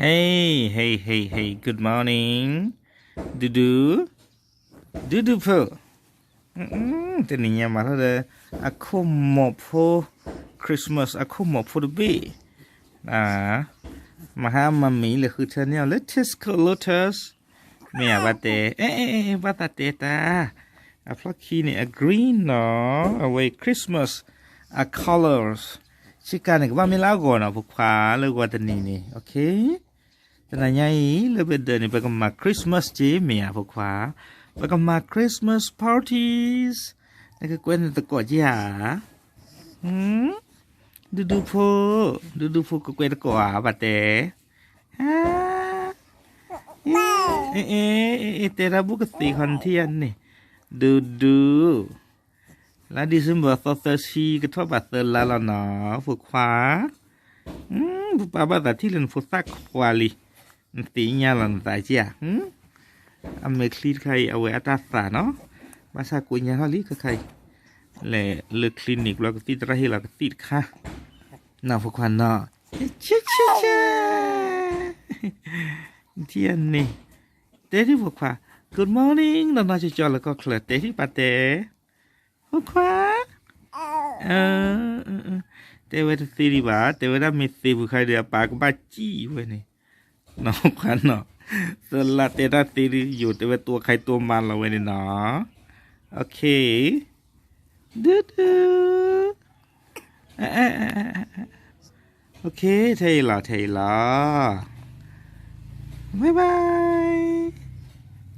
Hey, hey, hey, hey, good morning. ဒူဒူ, ဒူဒူဖိ, တနံၤညါမၤထီၣ်ဒီး အခိၣ်မိၢ်ဖိ, Christmas အခိၣ်မိၢ်ဖိတဘ့ၣ်, မဟါမမံၤလၢဃုထၢန့ၢ်အီၤလၢ Tesco Lotus, မ့ၢ်ဧါဘၣ်တဲ, အဲ, ဘၣ်သးတဲတၢ်, အဖျီၣ်ခံန့ၣ် အ green နီၤ, အဝဲ Christmas အ colors, ဆ့ကၤန့ၣ် ကဘၣ်မ့ၢ်လၢအဂီၤနီၤ ဖိခွါလၢဂီၤတနံၤန့ၣ်, okay. တနၤညါအံၤ လၢပဒၢးန့ၣ် ပကမၤ Christmas က့မ့ၢ်ဧါ ဖိခွါ, ပကမၤ Christmas parties, နကကွဲးနသကိးက့ဧါ, ဒူဒူဖိ, ဒူဒူဖိကကွဲးသကိးဧါ ဘၣ်တဲ, အ့, အ့, တဲတၢ်ဘူၣ်ကသ့ခီနထံၣ်ဧါန့ၣ်, ဒူဒူ လါ December သီသၢဆံ ကထီၣ်ဘးသၢလါလီၤနီၤ ဖိခွါ, ပပၢ်ဘၣ်သးထံၣ်လၢနဖိသၣ်ခွါလံ, နသ့ၣ်ညါလီၤနသးက့ဧါ, အမဲာ်ချံတခါအံၤ အဝဲအတၢ်သးနီၤ, ဘၣ်ဆၣ်ကိးညါထီၣ်လံခဲခါအံၤ, လဲၤလၢ clinic ဘျီကသံၣ်သရၣ်ဟ့ၣ်လီၤကသံၣ်တခါ, နီၤဖိခွါနီၤ, ဆဲဆဲဆဲ, ထံၣ်န့ၣ်, တဲဒ်ဖိခွါ, good morning နီၢ်နီၢ်ကၠီကၠီလၢကီၢ်ချၢ တဲဒ်ပၢ်တဲ, ဖိခွါ, တဲဝဲတသ့ဒံးဘၣ်, တဲဝဲဒၣ်မ့ၢ်သ့ပူၤခါဒီး အပၢ်ကဘၣ်စံၣ်ဝဲန့ၣ်, နီၤဖိခွါနီၤ, သလးတဲတၢ်သ့ဒ်ယိာ် တဲဝဲတိခါတိမါလီၤဝဲန့ၣ်နီၤ, okay, ဒူဒူ, okay, ထဲအံၤလီၤ ထဲအံၤလီၤ, bye bye.